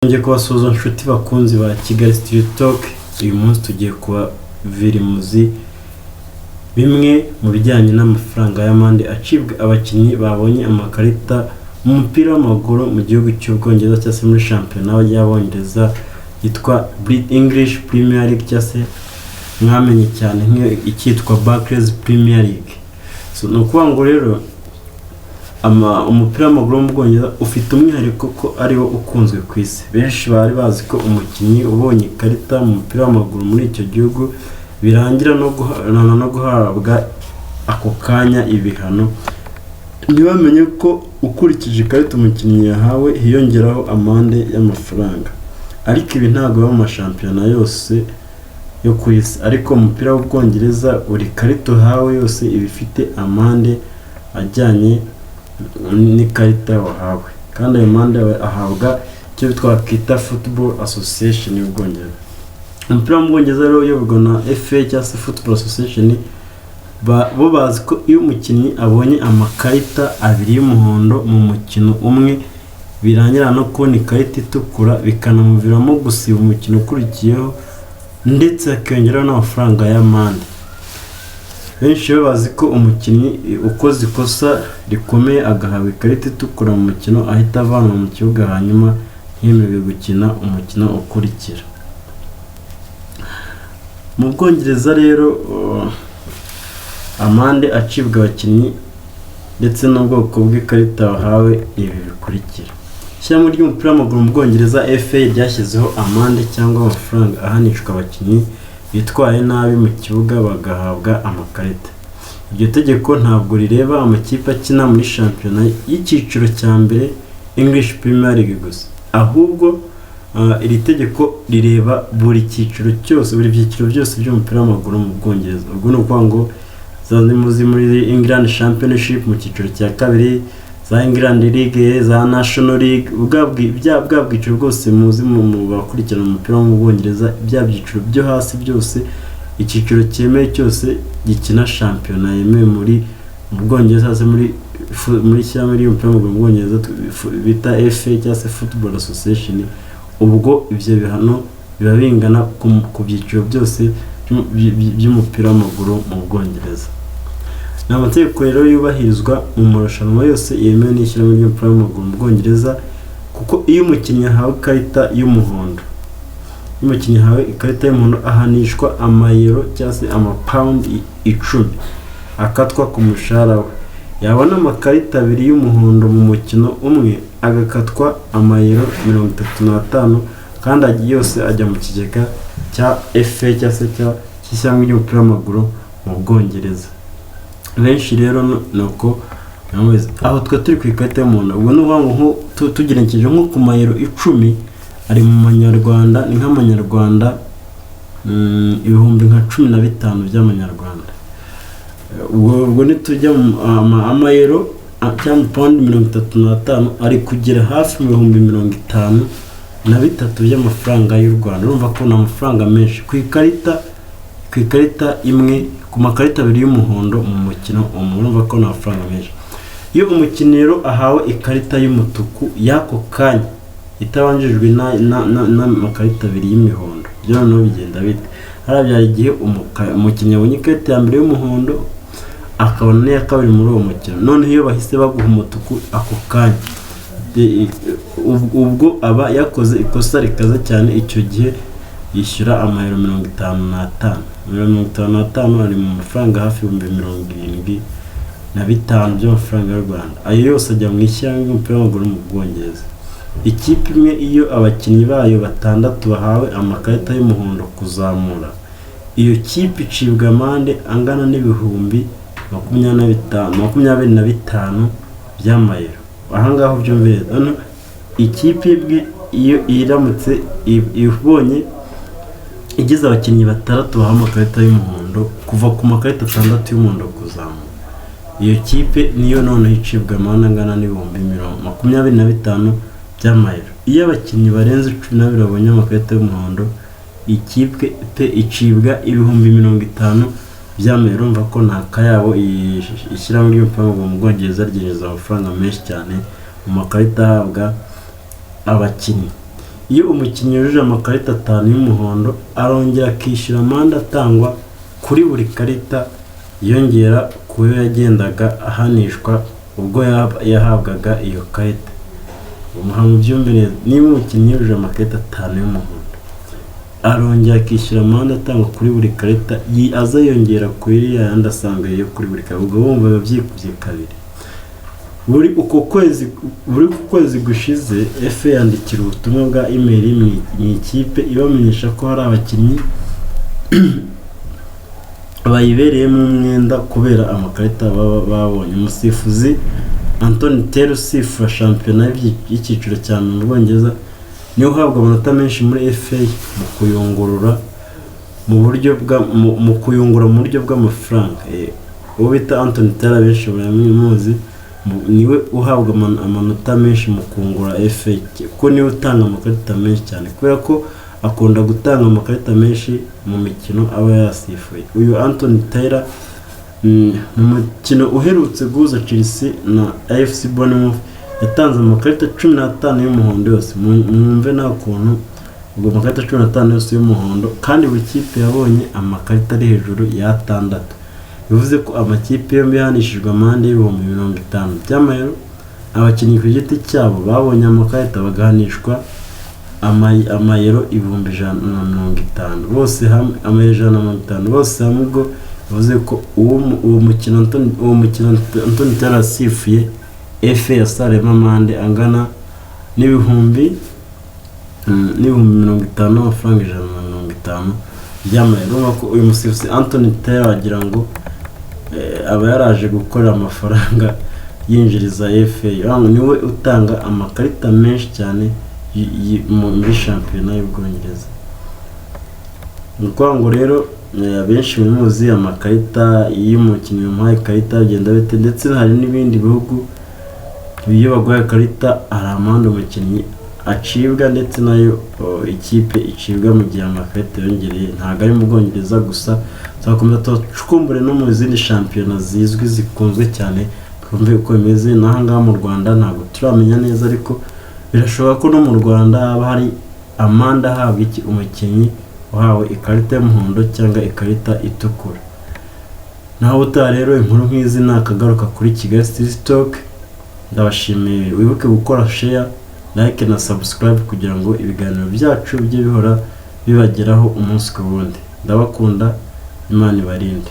Ngiye kubasuhuza inshuti bakunzi ba Kigali Street Talk. Uyu munsi tugiye kubavira imuzi bimwe mu bijyanye n'amafaranga y'amande acibwa abakinnyi babonye amakarita mu mupira w'amaguru mu gihugu cy'Ubwongereza, cyangwa se muri shampiyona y'Abongereza yitwa English Premier League, cyangwa se mwamenye cyane nk'icyitwa Barclays Premier League. So, ni ukuvuga ngo rero umupira w'amaguru wo mu Bwongereza ufite umwihariko ko ariwo ukunzwe ku isi. Benshi bari bazi ko umukinnyi ubonye ikarita mu mupira w'amaguru muri icyo gihugu birangira no guhabwa ako kanya ibihano, ntibamenye ko ukurikije ikarita umukinnyi yahawe hiyongeraho amande y'amafaranga. Ariko ibi ntabwo biba mu mashampiyona yose yo ku isi, ariko umupira w'Ubwongereza buri karita uhawe yose iba ifite amande ajyanye n'ikarita wahawe, kandi ayo mande ahabwa icyo twakwita Football Association y'Ubwongereza. Umupira wo mu Bwongereza rero uyoborwa na FA cyangwa se Football Association. Bo bazi ko iyo umukinnyi abonye amakarita abiri y'umuhondo mu mukino umwe, birangira no kubona ikarita itukura, bikanamuviramo gusiba umukino ukurikiyeho, ndetse hakiyongeraho n'amafaranga y'amande. Benshi bo bazi ko umukinnyi ukoze ikosa rikomeye agahabwa ikarita itukura mu mukino ahita avanwa mu kibuga, hanyuma ntiyemererwe gukina umukino ukurikira. Mu Bwongereza rero amande acibwa abakinnyi ndetse n'ubwoko bw'ikarita bahawe ni ibi bikurikira: Ishyirahamwe ry'umupira w'amaguru mu Bwongereza, FA, ryashyizeho amande cyangwa amafaranga ahanishwa abakinnyi bitwaye nabi mu kibuga bagahabwa amakarita. Iryo tegeko ntabwo rireba amakipe akina muri shampiyona y'icyiciro cya mbere, English Premier League, gusa, ahubwo iri tegeko rireba buri cyiciro cyose, buri byiciro byose by'umupira w'amaguru mu Bwongereza. Ubwo ni ukuvuga ngo za muzi muri England Championship mu cyiciro cya kabiri, za England League, za National League, bwa bwiciro bwose muzi mu bakurikirana umupira wo mu Bwongereza, bya byiciro byo hasi byose, icyiciro cyemewe cyose gikina shampiyona yemewe mu Bwongereza hasi muri shyirahamwe ry'umupira w'amaguru mu Bwongereza bita FA cyangwa se Football Association. Ubwo ibyo bihano biba bingana ku byiciro byose by'umupira w'amaguru mu Bwongereza. Ni amategeko rero yubahirizwa mu marushanwa yose yemewe n'ishyirahamwe ry'umupira w'amaguru mu Bwongereza, kuko iyo umukinnyi ahawe ikarita y'umuhondo, iyo umukinnyi ahawe ikarita y'umuhondo ahanishwa amayero cyangwa se amapawundi 10 akatwa ku mushahara we. Yabona amakarita abiri y'umuhondo mu mukino umwe, agakatwa amayero 35, kandi yose ajya mu kigega cya FA cyangwa se cy'ishyirahamwe ry'umupira w'amaguru mu Bwongereza. Benshi rero ni uko bameze. Aho twe turi ku ikarita y'umuhondo, ubwo ni ukuvuga ngo tugenekereje nko ku mayero 10 ari mu manyarwanda, ni nk'amanyarwanda ibihumbi nka 15 by'amanyarwanda. Ubwo nitujya mu amayero cyangwa amapawundi 35 ari kugera hafi mu 53,000 by'amafaranga y'u Rwanda. Urumva ko ni amafaranga menshi ku ikarita imwe, ku makarita abiri y'umuhondo mu mukino umwe. Urumva ko ni amafaranga menshi. Iyo umukinnyi rero ahawe ikarita y'umutuku y'ako kanya itabanjijwe n'amakarita abiri y'imihondo, byo noneho bigenda bite? Hariya byari igihe umukinnyi abonye ikarita ya mbere y'umuhondo, akabona n'iya kabiri muri uwo mukino. Noneho iyo bahise baguha umutuku ako kanya, ubwo aba yakoze ikosa rikaze cyane. Icyo gihe yishyura amayero 55. Amayero 55 ari mu mafaranga hafi 75,000 by'amafaranga y'u Rwanda. Ayo yose ajya mu ishyirahamwe ry'umupira w'amaguru mu Bwongereza. Ikipe imwe, iyo abakinnyi bayo batandatu bahawe amakarita y'umuhondo kuzamura, iyo kipe icibwa amande angana n'ibihumbi 25 by'amayero. Ahangaha ubyumvire hano, ikipe imwe iyo iramutse ibonye igize abakinnyi batandatu bahawe amakarita y'umuhondo, kuva ku makarita atandatu y'umuhondo kuzamura, iyo kipe niyo noneho icibwa amande angana n'ibihumbi 25 by'amayero. Iyo abakinnyi barenze 12 babonye amakarita y'umuhondo, ikipe pe icibwa 50,000 by'amayero. Urumva ko nta kayabo ishyirahamwe ry'umupira w'amaguru mu Bwongereza ryinjiza amafaranga menshi cyane mu makarita ahabwa abakinnyi. Iyo umukinnyi yujuje amakarita atanu y'umuhondo, arongera akishyura amande atangwa kuri buri karita yiyongera ku yo yagendaga ahanishwa ubwo yahabwaga iyo karita. Umuha mu byumve neza: niba umukinnyi yujuje amakarita atanu y'umuhondo, arongera akishyura amande atangwa kuri buri karita, aza yongera kuri ya yandi asanzwe yo kuri buri karita. Ubwo wumva biba byikubye kabiri. Buri uko kwezi gushize, FA yandikira ubutumwa bwa email mu ikipe ibamenyesha ko hari abakinnyi bayibereyemo umwenda kubera amakarita baba babonye. Umusifuzi Anthony Taylor usifura shampiyona y'icyiciro cya mbere mu Bwongereza niwe uhabwa amanota menshi muri FA mu kuyungura mu buryo bw'amafaranga. Uwo bita Anthony Taylor benshi baramuzi, niwe uhabwa amanota menshi mu kungura FA, kuko niwe utanga amakarita menshi cyane, kubera ko akunda gutanga amakarita menshi mu mikino aba yasifuye. Uyu Anthony Taylor, mu mukino uherutse guhuza Chelsea na AFC Bournemouth, yatanze amakarita 15 y'umuhondo yose. Mwumve nta kuntu ubwo amakarita 15 yose y'umuhondo, kandi buri kipe yabonye amakarita ari hejuru y'atandatu. Bivuze ko amakipe yombi yahanishijwe amande y'ibihumbi 50 by'amayero. Abakinnyi ku giti cyabo babonye amakarita bagahanishwa amayero 150,000 bose hamwe, amayero 150 bose hamwe. Ubwo bivuze ko uwo mukino Anthony Taylor yasifuye, FA yasaruyemo amande angana n'ibihumbi 50 n'amafaranga 150 by'amayero. Urumva ko uyu musifuzi Anthony Taylor wagira ngo aba yaraje gukorera amafaranga yinjiriza FA. Urumva niwe utanga amakarita menshi cyane muri shampiyona y'Ubwongereza. Ni ukuvuga ngo rero abenshi muzi amakarita, iyo umukinnyi bamuhaye ikarita bigenda bite, ndetse hari n'ibindi bihugu iyo baguhaye ikarita hari amande umukinnyi acibwa, ndetse nayo ikipe icibwa mu gihe amakarita yongereye. Ntabwo ari mu Bwongereza gusa, tuzakomeza tucukumbure no mu zindi shampiyona zizwi zikunzwe cyane, twumve uko bimeze. N'aha ngaha mu Rwanda ntabwo turamenya neza, ariko birashoboka ko no mu Rwanda haba hari amande ahabwa iki umukinnyi wahawe ikarita y'umuhondo cyangwa ikarita itukura. Naho ubutaha rero, inkuru nk'izi ni akagaruka kuri Kigali City Stock. Ndabashimiye. Wibuke gukora share, like na subscribe kugira ngo ibiganiro byacu bijye bihora bibageraho umunsi ku wundi. Ndabakunda, Imana ibarinde.